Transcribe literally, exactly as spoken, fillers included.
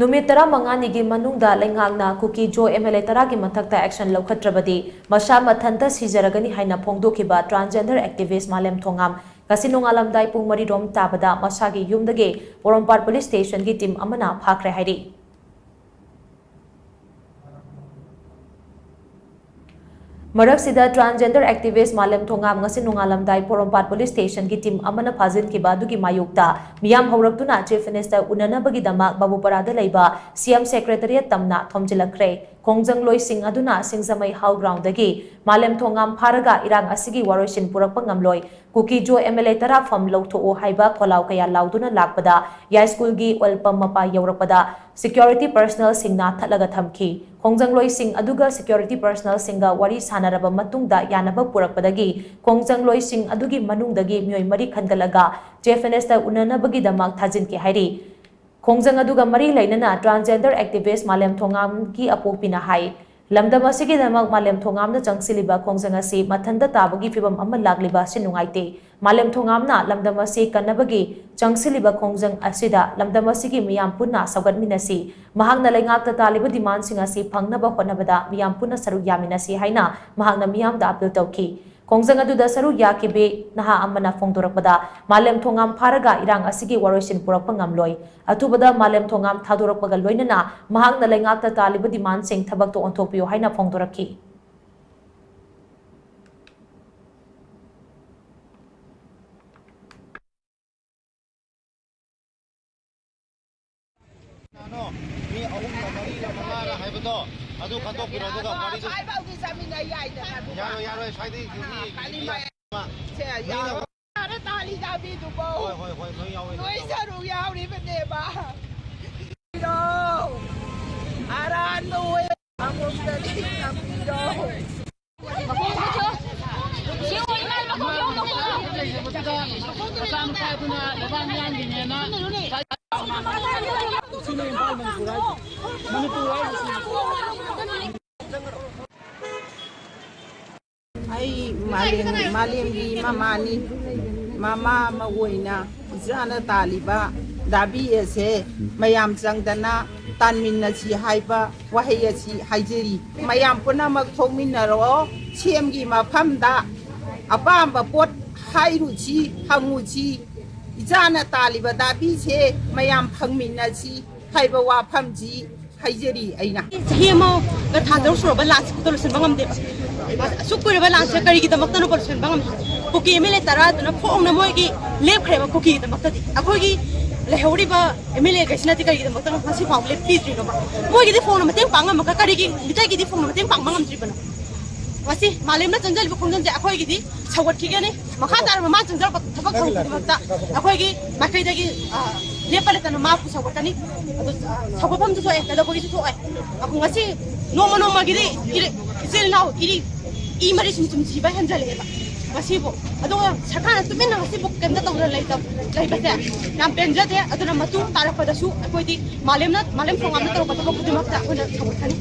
ꯅꯨꯃꯤꯠ ꯇꯔꯥꯃꯉꯥꯅꯤꯒꯤ ꯃꯅꯨꯡꯗ ꯂꯩꯉꯥꯛꯅ ꯀꯨꯀꯤ ꯖꯣ ꯑꯦꯝ ꯑꯦꯜ ꯑꯦ ꯇꯔꯥꯒꯤ ꯃꯊꯛꯇ action ꯂꯧꯈꯠꯇ꯭ꯔꯕꯗꯤ ꯃꯁꯥ ꯃꯊꯟꯇ ꯁꯤꯖꯔꯒꯅꯤ ꯍꯥꯏꯅ ꯐꯣꯡꯗꯣꯛꯈꯤꯕ transgender activist ꯃꯥꯂꯦꯝ ꯊꯣꯉꯥꯝ ꯉꯁꯤ ꯅꯣꯡꯉꯥꯜꯂꯝꯗꯥꯏ ꯄꯨꯡ ꯃꯔꯤ ꯔꯣꯝ ꯇꯥꯕꯗ ꯃꯁꯥꯒꯤ ꯌꯨꯝꯗꯒꯤ ꯄꯣꯔꯣꯝꯄꯥꯠ police station ꯒꯤ team ꯑꯃꯅ ꯐꯥꯈ꯭ꯔꯦ ꯍꯥꯏꯔꯤ꯫ ꯃꯔꯛꯁꯤꯗ transgender activist ꯃꯥꯂꯦꯝ ꯊꯣꯉꯥꯝ ꯉꯁꯤ ꯅꯣꯡꯉꯥꯜꯂꯝꯗꯥꯏ ꯄꯣꯔꯣꯝꯄꯥꯠ police station ꯒꯤ team ꯑꯃꯅ ꯐꯥꯖꯤꯟꯈꯤꯕ ꯑꯗꯨꯒꯤ ꯃꯥꯌꯣꯛꯇ ꯃꯤꯌꯥꯝ ꯍꯧꯔꯛꯇꯨꯅ Chief Minister ꯎꯅꯅꯕꯒꯤꯗꯃꯛ ꯕꯥꯕꯨꯄꯔꯥꯗ ꯂꯩꯕ C M Secretariat ꯇꯝꯅ ꯊꯣꯝꯖꯤꯜꯂꯛꯈ꯭ꯔꯦ꯫ ꯈꯣꯡꯖꯪꯂꯣꯏꯁꯤꯡ ꯑꯗꯨꯅ ꯁꯤꯡꯖꯃꯩ Hall ground ꯗꯒꯤ ꯃꯥꯂꯦꯝ ꯊꯣꯉꯥꯝ ꯐꯥꯔꯒ ꯏꯔꯥꯡ ꯑꯁꯤꯒꯤ ꯋꯥꯔꯣꯏꯁꯤꯟ ꯄꯨꯔꯛꯄ ꯉꯝꯂꯣꯏ, ꯀꯨꯀꯤ ꯖꯣ ꯑꯦꯝ ꯑꯦꯜ ꯑꯦ ꯇꯔꯥ ꯐꯝ ꯂꯧꯊꯣꯛꯎ ꯍꯥꯏꯕ ꯈꯣꯜꯂꯥꯎ ꯀꯌꯥ ꯂꯥꯎꯗꯨꯅ ꯂꯥꯛꯄꯗ ꯌꯥꯏꯁ꯭ꯀꯨꯜꯒꯤ ꯑꯣꯏꯜꯄꯝ ꯃꯄꯥ ꯌꯧꯔꯛꯄꯗ security personnel ꯁꯤꯡꯅ ꯊꯠꯂꯒ ꯊꯝꯈꯤ꯫ ꯈꯣꯡꯖꯪꯂꯣꯏꯁꯤꯡ ꯑꯗꯨꯒ security personnel ꯁꯤꯡꯒ ꯋꯥꯔꯤ ꯁꯥꯟꯅꯔꯕ ꯃꯇꯨꯡꯗ ꯌꯥꯅꯕ ꯄꯨꯔꯛꯄꯗꯒꯤ ꯈꯣꯡꯖꯪꯂꯣꯏꯁꯤꯡ ꯑꯗꯨꯒꯤ ꯃꯅꯨꯡꯗꯒꯤ ꯃꯤꯑꯣꯏ ꯃꯔꯤ ꯈꯟꯒꯠꯂꯒ Chief Minister ꯎꯅꯅꯕꯒꯤꯗꯃꯛ ꯊꯥꯖꯤꯟꯈꯤ ꯍꯥꯏꯔꯤ꯫ ꯈꯣꯡꯖꯪ ꯑꯗꯨꯒ ꯃꯔꯤ ꯂꯩꯅꯅ transgender activist ꯃꯥꯂꯦꯝ ꯊꯣꯉꯥꯝꯒꯤ ꯑꯄꯣꯛꯄꯤꯅ ꯍꯥꯏ, ꯂꯝꯗꯝ ꯑꯁꯤꯒꯤꯗꯃꯛ ꯃꯥꯂꯦꯝ ꯊꯣꯉꯥꯝꯅ ꯆꯪꯁꯤꯜꯂꯤꯕ ꯈꯣꯡꯖꯪ ꯑꯁꯤ ꯃꯊꯟꯇ ꯇꯥꯕꯒꯤ ꯐꯤꯚꯝ ꯑꯃ ꯂꯥꯛꯂꯤꯕ ꯑꯁꯤ ꯅꯨꯡꯉꯥꯏꯇꯦ꯫ ꯃꯥꯂꯦꯝ ꯊꯣꯉꯥꯝꯅ ꯂꯝꯗꯝ ꯑꯁꯤ ꯀꯟꯅꯕꯒꯤ ꯆꯪꯁꯤꯜꯂꯤꯕ ꯈꯣꯡꯖꯪ ꯑꯁꯤꯗ ꯂꯝꯗꯝ ꯑꯁꯤꯒꯤ ꯃꯤꯌꯥꯝ ꯄꯨꯟꯅ ꯁꯧꯒꯠꯃꯤꯟꯅꯁꯤ꯫ ꯃꯍꯥꯛꯅ ꯂꯩꯉꯥꯛꯇ ꯇꯥꯜꯂꯤꯕ demand ꯁꯤꯡ ꯑꯁꯤ ꯐꯪꯅꯕ ꯍꯣꯠꯅꯕꯗ ꯃꯤꯌꯥꯝ ꯄꯨꯟꯅ ꯁꯔꯨꯛ ꯌꯥꯃꯤꯟꯅꯁꯤ ꯍꯥꯏꯅ ꯃꯍꯥꯛꯅ ꯃꯤꯌꯥꯝꯗ appeal ꯇꯧꯈꯤ꯫ ꯈꯣꯡꯖꯪ ꯑꯗꯨꯗ ꯁꯔꯨꯛ ꯌꯥꯈꯤꯕꯤ ꯅꯍꯥ ꯑꯃꯅ ꯐꯣꯡꯗꯣꯔꯛꯄꯗ, ꯃꯥꯂꯦꯝ ꯊꯣꯉꯥꯝ ꯐꯥꯔꯒ ꯏꯔꯥꯡ ꯑꯁꯤꯒꯤ ꯋꯥꯔꯣꯏꯁꯤꯟ ꯄꯨꯔꯛꯄ ꯉꯝꯂꯣꯏ꯫ ꯑꯊꯨꯕꯗ ꯃꯥꯂꯦꯝ ꯊꯣꯉꯥꯝ ꯊꯥꯗꯣꯔꯛꯄꯒ ꯂꯣꯏꯅꯅ ꯃꯍꯥꯛꯅ ꯂꯩꯉꯥꯛꯇ ꯇꯥꯜꯂꯤꯕ demand ꯁꯤꯡ ꯊꯕꯛꯇ ꯑꯣꯟꯊꯣꯛꯄꯤꯌꯨ ꯍꯥꯏꯅ ꯐꯣꯡꯗꯣꯔꯛꯈꯤ꯫ ꯀꯅꯥꯅꯣ? ꯃꯤ ꯑꯍꯨꯝꯂ ꯃꯔꯤꯔ ꯃꯉꯥꯔ ꯍꯥꯏꯕꯗꯣ, ꯑꯗꯨ ꯈꯟꯗꯣꯛꯄꯤꯔꯣ, ꯑꯗꯨꯒ ꯋꯥꯔꯤꯗꯨ ꯉꯁꯥꯏꯐꯥꯎꯗꯤ ꯆꯥꯃꯤꯟꯅ ꯌꯥꯏꯗꯅ, ꯑꯗꯨꯒ ꯌꯥꯔꯣꯏ, ꯌꯥꯔꯣꯏ, ꯁ꯭ꯋꯥꯏꯗꯒꯤ ꯃꯤ, ꯀꯥꯂꯤ ꯃꯤ ꯃꯥ-, ꯁꯦ ꯃꯤꯅ ꯌꯥꯎ-, ꯌꯥꯔꯦ, ꯇꯥꯂꯤ ꯆꯥꯕꯤꯗꯨꯕꯣ꯫ ꯍꯣꯏ, ꯍꯣꯏ, ꯍꯣꯏ, ꯂꯣꯏ ꯌꯥꯎꯋꯦ, ꯅꯣꯏ ꯂꯣꯏ ꯌꯥꯎꯋꯦ꯫ ꯁꯔꯨꯛ ꯌꯥꯎꯔꯤꯕꯅꯦꯕ꯫ ꯑꯔꯥꯟꯕ ꯑꯣꯏ-, ꯑꯃꯨꯛꯇꯗꯤ ꯇꯝꯕꯤꯔꯣ꯫ ꯑꯩ ꯃꯥꯂꯦꯝ-, ꯃꯥꯂꯦꯝꯒꯤ ꯃꯃꯥꯅꯤ꯫ ꯃꯃꯥ ꯑꯃ ꯑꯣꯏꯅ ꯏꯆꯥꯅ ꯇꯥꯜꯂꯤꯕ ꯗꯥꯕꯤ ꯑꯁꯦ ꯃꯌꯥꯝ ꯆꯪꯗꯅ ꯇꯥꯟꯃꯤꯟꯅꯁꯤ ꯍꯥꯏꯕ ꯋꯥꯍꯩ ꯑꯁꯤ ꯍꯥꯏꯖꯔꯤ꯫ ꯃꯌꯥꯝ ꯄꯨꯝꯅꯃꯛ ꯊꯣꯛꯃꯤꯟꯅꯔꯣ, ꯁꯦꯝꯒꯤ ꯃꯐꯝꯗ ꯑꯄꯥꯝꯕ ꯄꯣꯠ ꯍꯥꯏꯔꯨꯁꯤ, ꯍꯪꯉꯨꯁꯤ꯫ ꯏꯆꯥꯅ ꯇꯥꯜꯂꯤꯕ ꯗꯥꯕꯤꯁꯦ ꯃꯌꯥꯝ ꯐꯪꯃꯤꯟꯅꯁꯤ ꯍꯥꯏꯕ ꯋꯥꯐꯝꯁꯤ ꯍꯥꯏꯖꯔꯤ ꯑꯩꯅ꯫ ꯆꯍꯤ ꯑꯃꯒ ꯊꯥ ꯇꯔꯨꯛ ꯁꯨꯔꯕ ꯂꯥꯟꯁꯤ ꯈꯨꯗꯣ ꯂꯣꯏꯁꯤꯟꯕ ꯉꯝꯗꯦꯕ꯫ ꯑꯁꯨꯛ ꯀꯨꯏꯔꯕ ꯂꯥꯟꯁꯦ ꯀꯔꯤꯒꯤꯗꯃꯛꯇꯅꯣ ꯂꯣꯏꯁꯤꯟꯕ ꯉꯝꯗꯦ? ꯀꯨꯀꯤ ꯑꯦꯝ ꯑꯦꯜ ꯑꯦ ꯇꯔꯥꯗꯨꯅ ꯐꯣꯡꯅ ꯃꯣꯏꯒꯤ ꯂꯦꯞꯈ꯭ꯔꯦꯕ ꯀꯨꯀꯤꯒꯤꯗꯃꯛꯇꯗꯤ꯫ ꯑꯩꯈꯣꯏꯒꯤ ꯂꯩꯍꯧꯔꯤꯕ ꯑꯦꯝ ꯑꯦꯜ ꯑꯦꯈꯩꯁꯤꯅꯗꯤ ꯀꯔꯤꯒꯤꯗꯃꯛꯇꯅꯣ ꯉꯁꯤ ꯐꯥꯎ ꯂꯦꯞꯄꯤꯗ꯭ꯔꯤꯅꯣꯕ? ꯃꯣꯏꯒꯤꯗꯤ ꯐꯣꯡꯅ ꯃꯇꯦꯡ ꯄꯥꯡ ꯉꯝꯃꯒ ꯀꯔꯤꯒꯤ ꯃꯤꯇꯩꯒꯤꯗꯤ ꯐꯣꯡꯅ ꯃꯇꯦꯡ ꯄꯥꯡꯕ ꯉꯝꯗ꯭ꯔꯤꯕꯅꯣ? ꯉꯁꯤ ꯃꯥꯂꯦꯝꯅ ꯆꯪꯁꯤꯜꯂꯤꯕ ꯈꯣꯡꯖꯪꯁꯦ ꯑꯩꯈꯣꯏꯒꯤꯗꯤ ꯁꯧꯒꯠꯈꯤꯒꯅꯤ꯫ ꯃꯈꯥ ꯇꯥꯔꯕ ꯃꯥ ꯆꯪꯖꯔꯛꯄ ꯊꯕꯛ ꯊꯧꯔꯝ ꯈꯨꯗꯤꯡꯃꯛꯇ ꯑꯩꯈꯣꯏꯒꯤ ꯃꯥꯏꯀꯩꯗꯒꯤ, ꯑ, ꯂꯦꯞꯄ ꯂꯩꯇꯅ ꯃꯥꯕꯨ ꯁꯧꯒꯠꯀꯅꯤ꯫ ꯑꯗꯨ, ꯑ, ꯁꯧꯒꯠꯐꯝꯁꯨ ꯊꯣꯛꯑꯦ, ꯀꯩꯗꯧꯕꯒꯤꯁꯨ ꯊꯣꯛꯑꯦ꯫ ꯑꯗꯨ ꯉꯁꯤ ꯅꯣꯡꯃ ꯅꯣꯡꯃꯒꯤꯗꯤ ꯏꯔꯦ-, ꯏꯆꯤꯜ ꯏꯅꯥꯎ ꯏꯔꯤ, ꯏ ꯃꯔꯤ ꯁꯨꯝ ꯁꯨꯝ ꯁꯤꯕ ꯍꯦꯟꯖꯜꯂꯛꯑꯦꯕ ꯉꯁꯤꯕꯨ꯫ ꯑꯗꯨꯒ ꯁꯔꯀꯥꯔꯅ ꯇꯨꯃꯤꯟꯅ ꯉꯁꯤꯕꯨ ꯀꯩꯝꯇ ꯇꯧꯗꯅ ꯂꯩꯇꯕ, ꯂꯩꯕꯁꯦ ꯌꯥꯝ ꯄꯦꯟꯖꯗꯦ꯫ ꯑꯗꯨꯅ ꯃꯇꯨꯡ ꯇꯥꯔꯛꯄꯗꯁꯨ ꯑꯩꯈꯣꯏꯗꯤ ꯃꯥꯂꯦꯝꯅ, ꯃꯥꯂꯦꯝ ꯊꯣꯡꯉꯥꯝꯅ ꯇꯧꯔꯛꯄ ꯊꯕꯛ ꯈꯨꯗꯤꯡꯃꯛꯇ ꯑꯩꯈꯣꯏꯅ ꯁꯧꯒꯠꯀꯅꯤ꯫